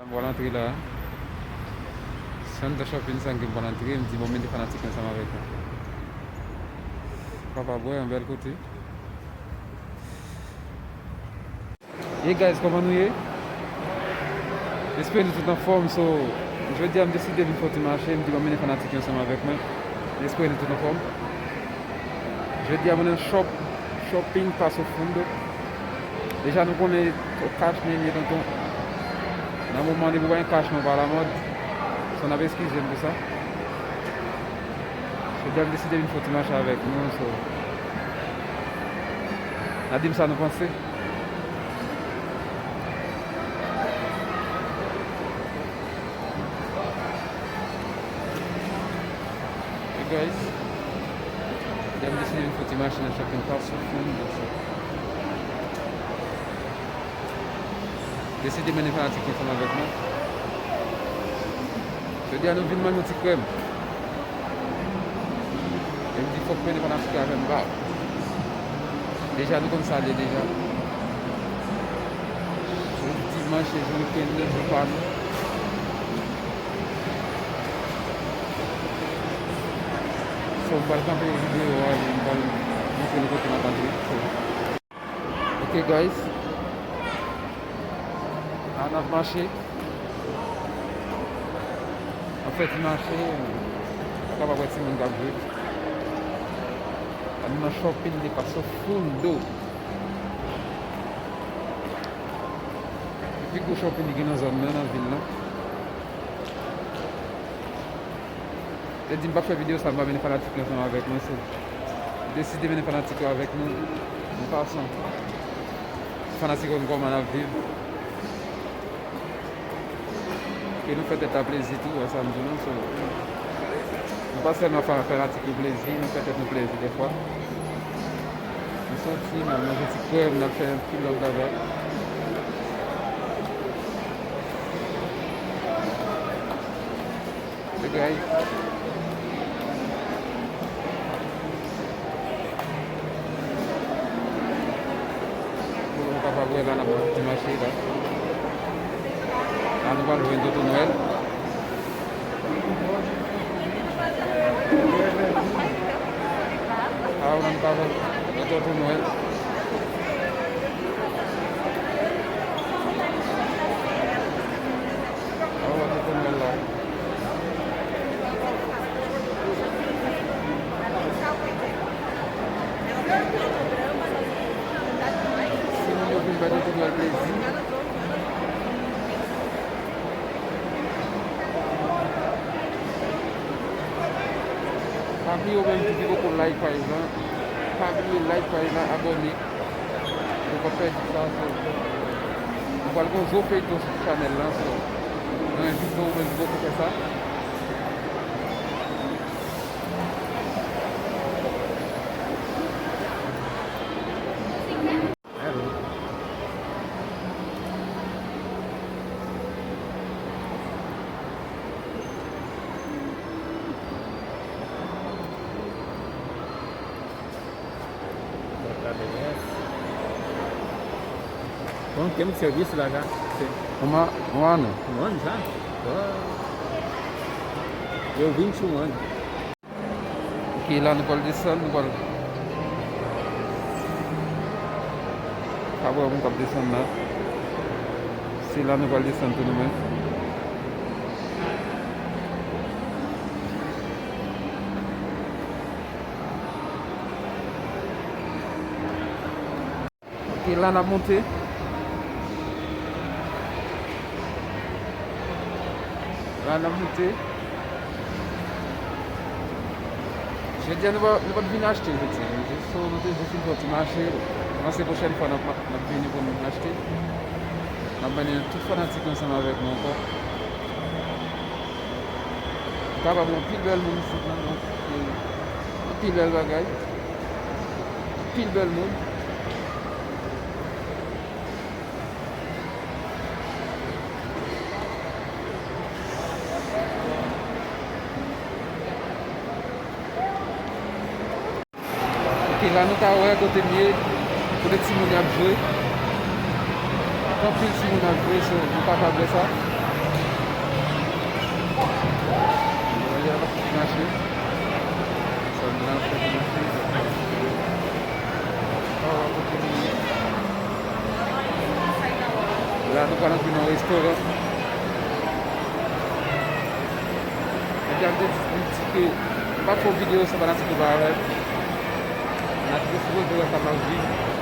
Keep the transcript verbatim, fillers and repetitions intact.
M pral antre la. Se anndan shopping sa ke m pral antre, m di bon, m mete fanatik yo ansanm avèk mwen. Kapab wè, yon bèl kote. Hey guys, kòman nou ye? M espere nou tout anfòm. So, jodi a m deside vin fè yon ti mache, m di m ap mennen fanatik yo ansanm avèk mwen. M espere nou tout anfòm. Jodi a mwen nan shop, shopping paso fundo. Deja nou konnen cash nini tonton. Nan moman depi w pa gen cash non pa lamòd. So n ap eskize m pou sa. Jodi a m deside vin fè yon ti mache avèk nou, so. N a di m sa nou panse. Hey guys, jodi a m deside vin fè yon ti mache nan shopping paso fundo, so. Deside mennen fanatik yo ansanm avèk mwen. Jodi a nou vin manje yon ti krèm. E m di fòk mennen fanatik yo avè m, ba. Deja nou konn sa l ye deja. Jodi dimanch, se jou wikenn, jou pa nou. So, m pral kanpe videyo a, m pral montre nou kote m ap antre. So. Ok guys. La n ap mache. N ap fè ti mache. Ou kapab wè timoun k ap jwe. La nou nan shopping de paso fundo. Pi gwo shopping ki gen nan zòn nan, nan vil lan. Te di m p ap fè videyo sa, m pa mennen fanatik yo ansanm avèk mwen, so. M deside mennen fanatik yo avèk nou. An pasan. Fanatik yo konn kòman n ap viv. Ke nou fè tèt la plezi tou, wè sa m di nou, so. Nou pa sèlman fè fanatik yo plezi, nou fè tèt nou plezi dèfwa. Nou soti, n al manje ti krèm, n al fè yon ti lòt bagay. Bagay. Pou nou kapab wè la n ap nan ti mache la. La nou pral jwenn Tonton Nwèl. A, ou nan pa wè Tonton Nwèl. A, ou wè Tonton Nwèl la. Si moun yo vin bay Tonton Nwèl plezi. Pa bliye ou menm ki poko like paj lan, pa bliye like paj lan, abòne. Pou w pa pèdi sa, so. Nou pral gen yon zo feyton sou chanèl lan, so. Nou envite ou menm ki poko fè sa. Bon, tem serviço lá já. Sim. Uma, um ano. Um ano já? Ó. Eu vinte e um anos. Ok, la nou pral desann, nou pral. Sa vre, moun k ap desann la. Se la nou pral desann tou nou menm. Ok, la n ap monte. La n ap monte. Jodi a nou pa, nou pa t vin achte, jodi a. So, nou te jis vin fè yon ti mache. Panse pwochèn fwa n ap, n ap vini pou nou achte. N ap mennen tout fanatik yo ansanm avèk nou ankò. Ou kapab wè anpil bèl moun isit la, donk, e, anpil bèl bagay. Anpil bèl moun. Ok, la nou ka wè kote m ye, kote timoun y ap jwe. Anpil timoun ap jwe, so, nou kapab wè sa. Mache. Sa m nan fè pou mache. Sa va kontinye. La, nou pral antre nan restoran. Epi ap de ti ke m pa fè videyo san fanatik yo pa wè. Fanatik yo sipoze wè sa m ap viv.